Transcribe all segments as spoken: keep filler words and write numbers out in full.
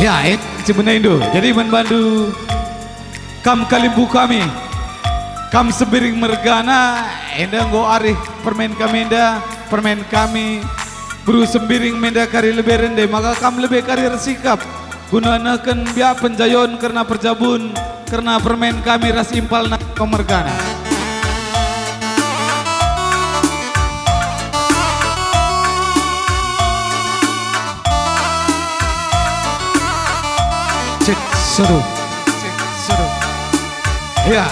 Ya, eh, si bena indu. Jadi man bandu kam kalimbubu kami, kam Sembiring mergana, enda enggo arih permen kami enda, permen kami beru Sembiring me enda kari lebe rende, maka kam lebe kari ersikap guna nehken biak penjayon kerna perjabun, kerna permen kami ras impalna mergana. Cek, satu. Cek, satu. Ya.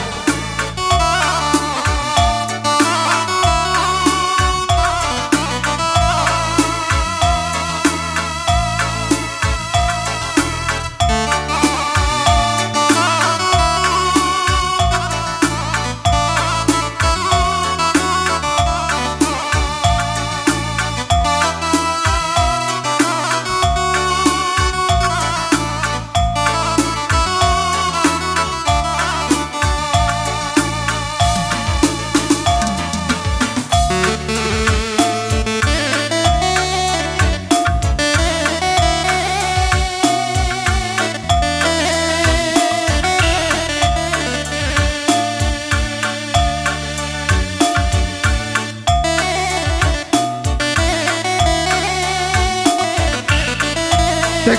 Tek,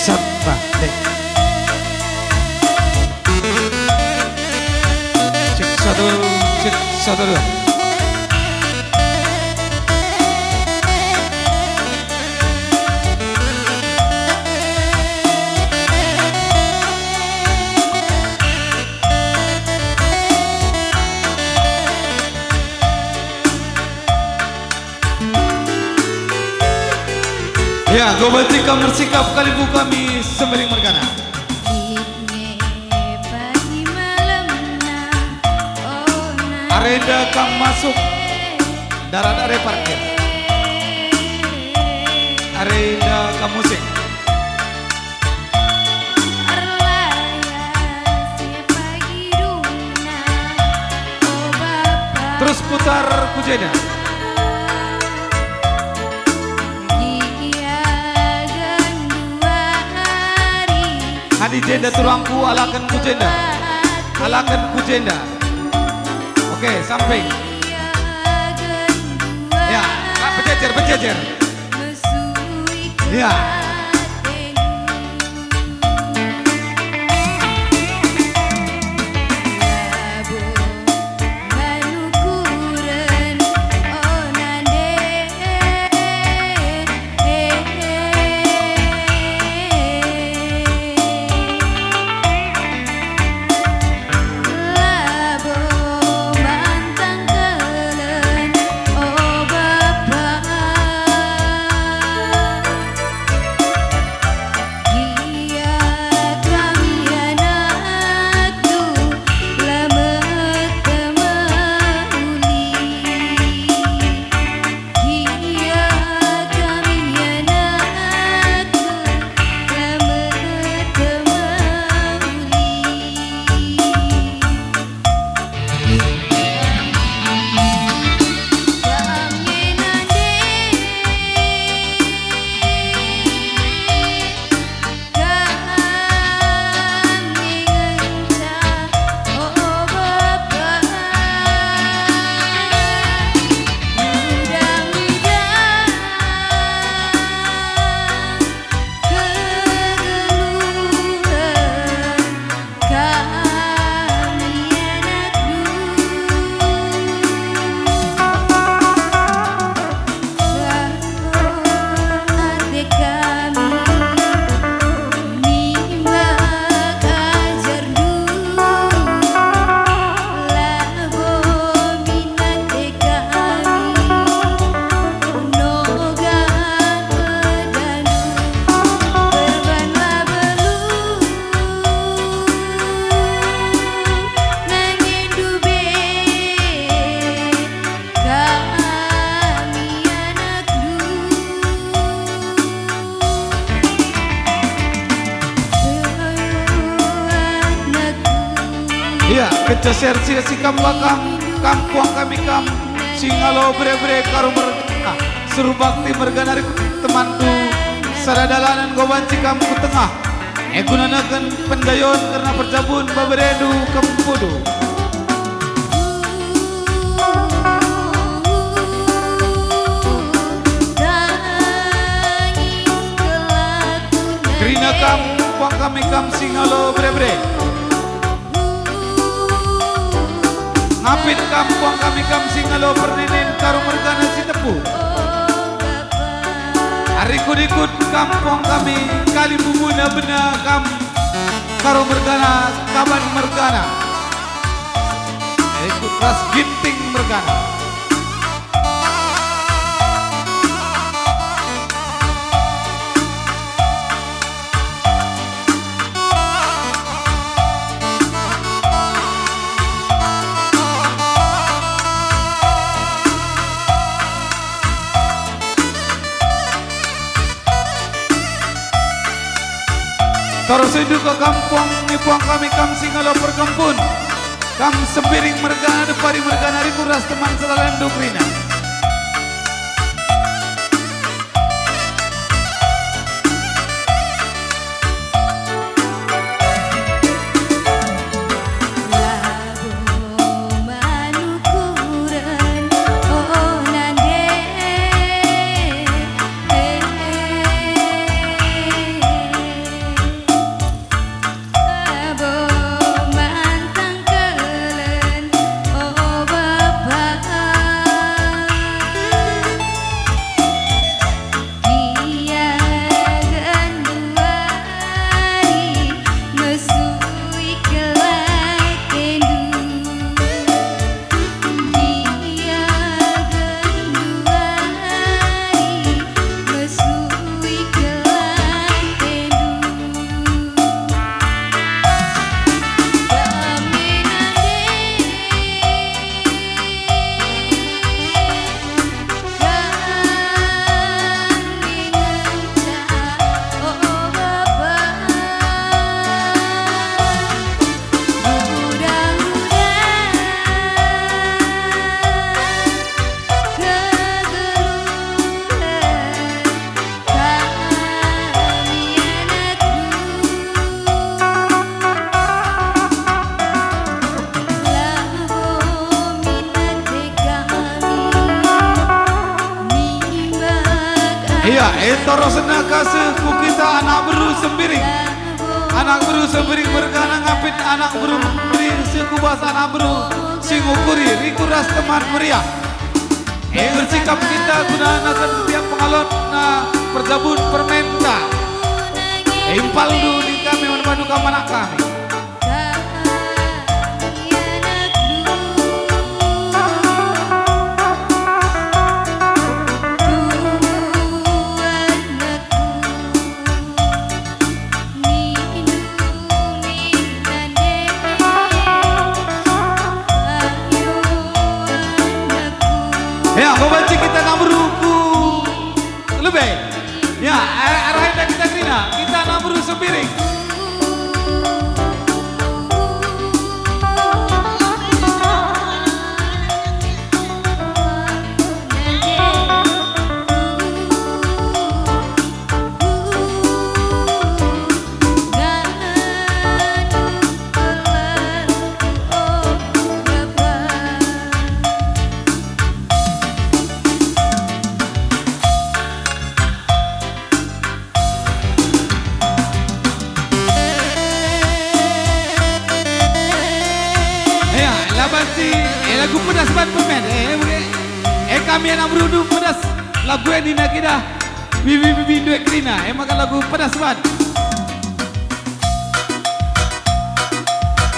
satu, tek. Cek, satu, cek, satu, dua. Ya, enggo banci kam ersikap kalimbubu kami Sembiring mergana. Arenda kam masuk darat, are parkir. Arenda kam musik. Erlayas pagi dungna, o Bapa. Terus putar ku jenda. Gia genduari. Adi jenda turangku, alaken ku jenda. Alaken ku jenda. Oke, samping. Gia genduari. Ya, Kak, bejejer, bejejer. Ya. Labo mantang kelen, o Bapa. Gia kami anakndu, la mete mehuli. Gia kami anakndu, la mete mehuli. Kam nge nande. Kam nge ngenca, o Bapa, nguda-nguda kegeluhen kami anakndu. Ate kami nimbak ajarndu, labo min ate kami noga pedanu, perban la beluh, nangendu be. Kami anakndu, anakku. Ia, kenca sersi-ersi kam bakang, kam puang kami kam, si ngalo bere-bere karu mergana, suruh bakti mergana rik temanku, sada dalanen enggo banci kam ku tengah. E, kunanaken pendayon kerna perjabun beberendu kempudu. Kerina kam, puang kami kam si ngalo bere-bere. Ngapit kam, puang kami kam si ngalo perninen Karo mergana si tepu. Arikut-ikut kam, puang kami, kali bubuna bena kam, Karo mergana, Kaban mergana. Ikut ras Ginting mergana. Terus indu ke kampung, ni puang kami kam si ngalo perkempun. Kam Sembiring mergana, Depari mergana, rikut ras teman sedalandu kerina. Labo mantang kelen, o Bapa. Gia genduari mesui kelakendu. Gia genduari mesui kelakendu. Kami nande, kami ngenca, o Bapa. Ia, e, terusna kasih ku kita anak beru Sembiring. Anak beru Sembiring mergana ngapit anak beru Sembiring si ku bas anak beru Singukuri, rikut ras teman meriah. E, ersikap kita guna nakan tiap pengalon na perjabun permenta. E, impalndu di kami, man bandu kam anak kami. Ya, babanci kita anak beru ku lebe. Ya, a-, arah enda kita kerina, kita anak beru Sembiring. Ya, laban si, eh, lagu pedas ban permen. Eh, eh, eh, kami anak beru pedas. Lagu ini nak kita. Bibi, bibi, duet kerina, e maka lagu pedas ban.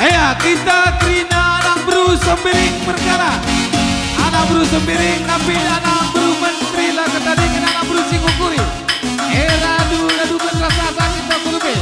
Ea, kita kerina anak beru Sembiring mergana. Anak beru Sembiring, tapi anak beru menteri la ketadingen anak beru Singukuri. E, radu, radu, radu, rasa sakit, tak kulube.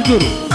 Jur,